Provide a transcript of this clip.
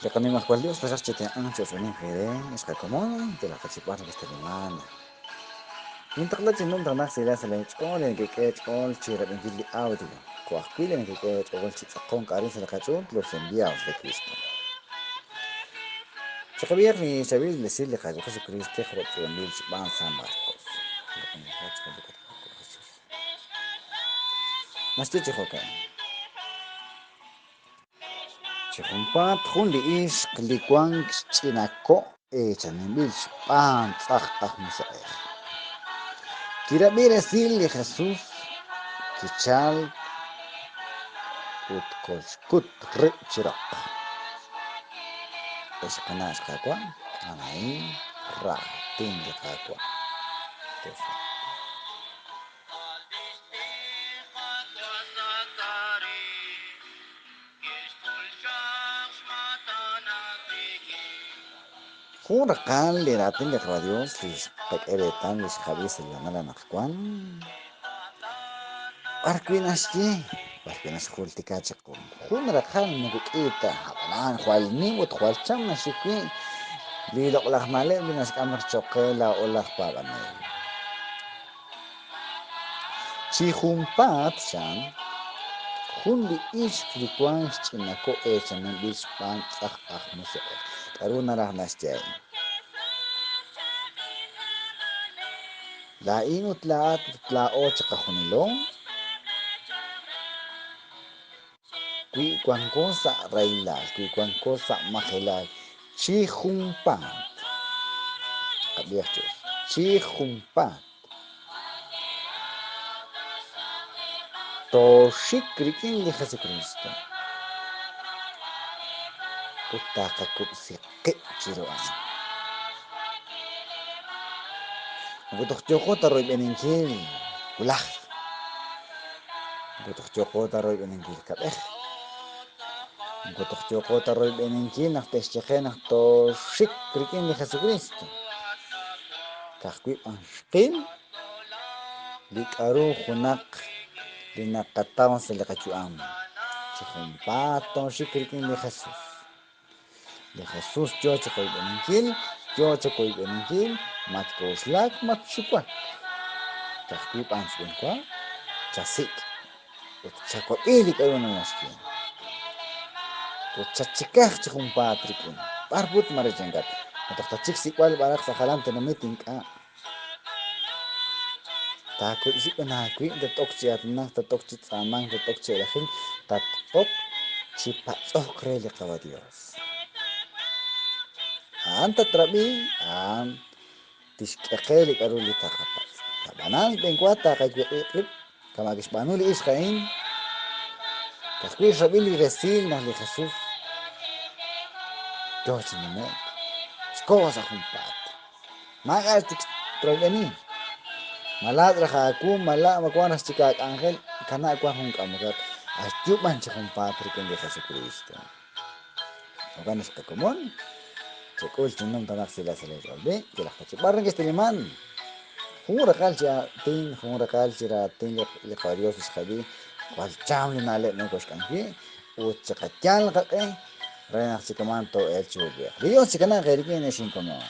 Li qaNimajwal Yos taxaq chitenq'anq chi ochb'eeninq eere, ex qakomon, yalaq ta chi b'ar nekexteniman. Nintaqla chi numtajenaq sahilal sa' leech'ool li nekek'e eech'ool chi rab'inkil li audio, jo' ajwi' li nekek'e eech'ool chi tz'aqonk arin sa' li qach'uut Los Enviados de Cristo. Chiqab'ihaq li chaab'il esil li Qaawa' Jesukriist jo' tz'iib'anb'il xb'aan San Marcos. Naxye chi jo'ka'in. Chi junpaat jun li ixq li wank xch'ina ko' eechaninb'il xb'aan tz'aj aj musiq'ej. Kirab'i resil li Jesus, kichalk ut kolxkut rib' chi roq. Ex qana' ex Qaawa', a'an a'in raatin li Qaawa'. Jun raqal li raatin li Qaawa' Dios li xqak'e reetal li xqab'i sa' li hoonal anaqwan, b'ar wi' naxye, b'ar wi' naxjultika chiqu. Jun raqal moko k'i ta, ab'anan jwal nim ut jwal cham naxik wi' li loq'laj na'leb' li naxk'am chaq cho'q qe laa'o laj paab'anel. Chi junpaat, chan, jun li ixq li wank xch'ina ko' eechaninb'il xb'aan tz'aj aj musiq'ej. K'aru naraj naxye a'in? Laa'in ut laa'at ut laa'o chiqajunilo, wi wanko sa' rahilal, wi wanko sa' majelal, chi junpaat, qab'ihaq chi us, chi junpaat, tooxik rik'in li Jesukristo ut taqakub'si qib' chiru a'an. Moko toj yooqo ta royb'eninkil wulaj, moko toj yooqo ta royb'eninkil kab'ej, moko toj yooqo ta royb'eninkil naq te'xye qe naq tooxik rik'in li Jesukristo. Ka'ajwi' b'an xqil li k'a'ru junaq li naqataw sa' li qayu'am. Chi junpaat tooxik rik'in li Jesus. Li Jesus yoo chiqoyb'eninkil, yoo chawoyb'eninkil, matk'oxlak, matxuwak. Ka'ajwi' b'an xb'eenwa, chasik' ut chawab'i li k'a'ru naxye. Ut chatxikaq chi junpaat rik'in. B'ar put mare chankat, ma toj tatxik xsik'b'al b'araq sa' jalan tenamit ink'a'. Taakub'si b'an aawib', tat-ok chi aatinak, tat-ok chi tz'aamank, tat-ok chi elajink, tat-ok chi patz'ok re li Qawa' Dios. A'an tatrab'i, a'an tixk'e qe li k'a'ru li taqapatz'. Ab'anan, xb'eenwa taqawiq'ib' qib', kama' kixb'aanu li ixq a'in, ka'ajwi' xrab'i li resil naq li Jesus yoo chi nume'k, xkoho sa' junpaat. Maak'a' chik troyb'eni. Ma laatz' raj aawu, ma la' ma wank raj chik aak'anjel, kanab' wank jun k'amokaq, ayu b'an chi junpaat rik'in li Jesukriist. Jo'kan naq qakomon, chek'ul chi numtajenaq sahilal sa' leech'ool. B'i', yalaq ta chi b'ar nekexteniman. Jun raqal chi aatin, jun raqal chi raatin li qaDios li xqab'i, jwal cham li na'leb' nokoxk'am wi' ut chiqayal qaq'e re naq chi kaman too'elq chi uub'ej. Li Dios chikanaaq eerik'in, ex inkomon.